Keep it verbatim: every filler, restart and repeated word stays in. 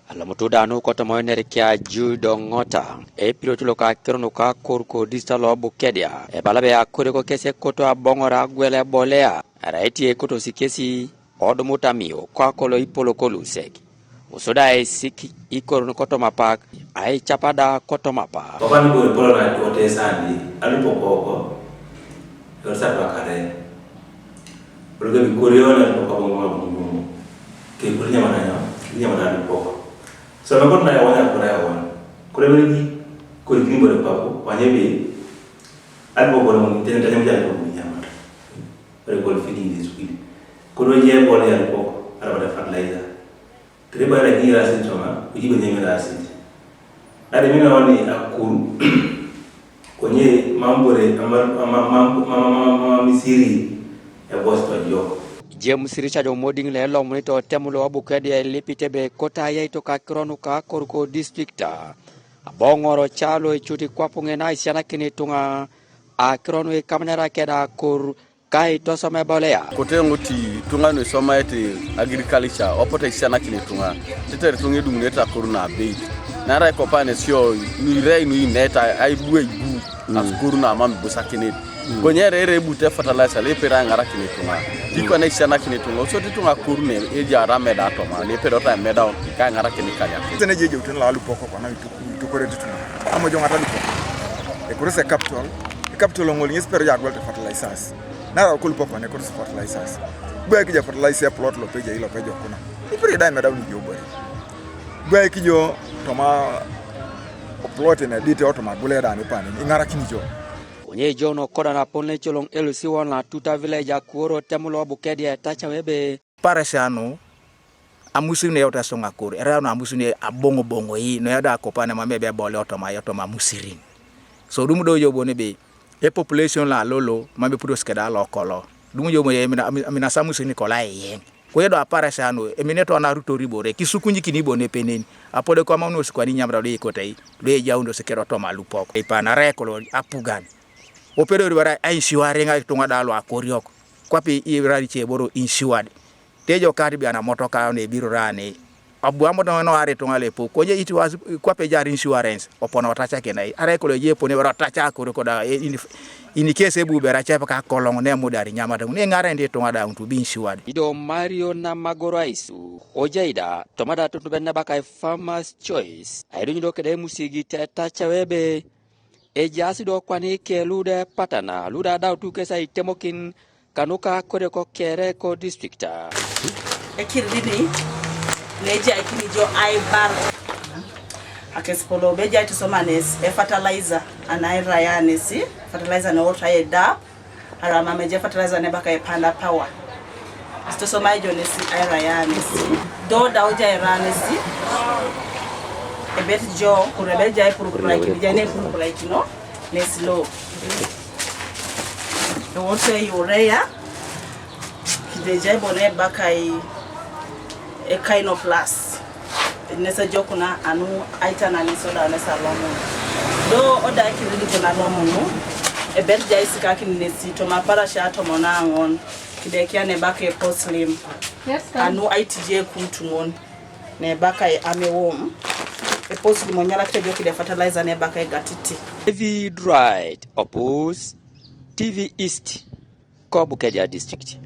Alomutu da nu kotoma oiner kia Jude Ong'ota, epirot loka akiro nuka akoru ko district lo Bukedea, ebala ebe akoru ko kesi ekoto aboŋor agwel ebolea, erai eti ekotosi kesi odumut amio kwa kolo ipolok olusek. Kosodi aisik ikoron kotoma apak, aicap da kotoma apak. Kopan ko epolon ajote sandi, alupok koko, yorsa twakare. Ologe bikorio na alupok abongo abongo. Ke kuri nyamana nyam, kuri nyamana alupok. So na kona ya wana kura ya wana. Kure beri kuri kini bore papo, wanye bi. Alupok bore mo, tene tene mo jalo mo nyamana. Ore gol feeding de sukuli. Kodo je bol ya ko, ara bada fertilizer. Tere bara gi rasit toma, kuji bane mi rasit. Ade mi na wani akur. Konye mambore ama ama ama ama ama misiri ya bosto jo. James Richard Omoding le lomuni to temu lo Bukedea elipit ebe kota yai to ka akiro nuka akoru ko district. Aboŋor calo ecut kwapuŋe na isianakin ituŋa akiro nu ikamanara keda akoru ka itosoma ebolea. Kote ŋo ti ituŋa nu isomaete agriculture, opote aisianakin ituŋa, tetere ituŋa eduŋunete akoru na abeit. Naarai kopane sio nuirei nuineta aibu aibu, mm, akoru na mam ibusakinit. Mm. Konye ere ere ebute fertilizer, lepere aiŋarakin ituŋa. Mm. Tikwana aisianakin ituŋa, osot ituŋa akoru ne ejaar ameda toma, lepedota emeda ka aiŋarakin ikariak. Tene jeje utene la alupok kwana itu- itukorete ituŋa. Amojo ŋata alupok. Ekorese capital, capital ŋol ŋes pero jagwel te fertilizers. Nara okul pokone kurs fertilizers. Bwe kija fertilizer plot lo peja ilo pejo kuna. Ipiri da medau ni jo bwe. Bwe kijo toma plot ne dite otoma gule da ni pani. Ingara kini jo. Konye John Okoda na pon le coloŋ L C one la Tuta village akuoro temu lo Bukedea etaca webe. Parasianu amusu ne yota soŋ akur. Era no amusu ne aboŋo boŋo yi. No yada kopane mame be bole otoma yotoma musirin. So dum do jo bone be. E population la lolo, mam eputos keda lokolo. Dumu jo mo ye mina, mina samusi ni kola eyeŋ. Kwe do aparasia nu, emine to na ruto ribore, kisukunyi kini bo ne penen. Apode kwa mam no sikwani nyamra do ikotai, do ejaundo sekero to malupok. Ipanare kolo apugan. Opedo ribara a insuring a tunga da lo akoriok. Kwapi irari cheboro insured. Tejo kati biana motoka ne biro rani. Abu amoto no are to ngale po. Konye it was kwape jar insurance. Opono tacha kenai. Are kolo je pone bara tacha koro koda. In, in case ebu bera chepa ka kolong ne mudari nyama da. Ne ngare ndi to ngada to be insured. Ido Mario na magoro aisu. Ojaida, tomada tuntu benne baka farmers choice. Aidu nyido kede musigi te tacha webe. Ejaas do kwani ke lude patana, luda dautu kesa itemokin kanuka kode ko kere ko distrikta. Ekirdini, neja ikini jo aibar. Akes polo beja ito somanes, e fertilizer, anai raya nesi, fertilizer ne ota e da, ara mame je fertilizer ne baka e panda power. Sitosoma ijo nesi aira ya nesi. Do da oja ira nesi. Ebet jo, kura ebet ja ipurupura ikini ja ne ipurupura ikino. Nesi lo. Ewote urea. Kide ja ibone baka i ekaino plus. Nesa jokuna anu aitana neso da nesa lomunu. Do oda kiridi kuna lomunu. Ebet ja isikakin nesi toma parasia tomona aŋon. Kidekia nebaka eposlim. Anu aitije ekutuŋon. Nebaka amewom. Eposlim onyalakite jo kide fertilizer nebaka egatiti. David Wright Opus, T V East, Kobukeja District.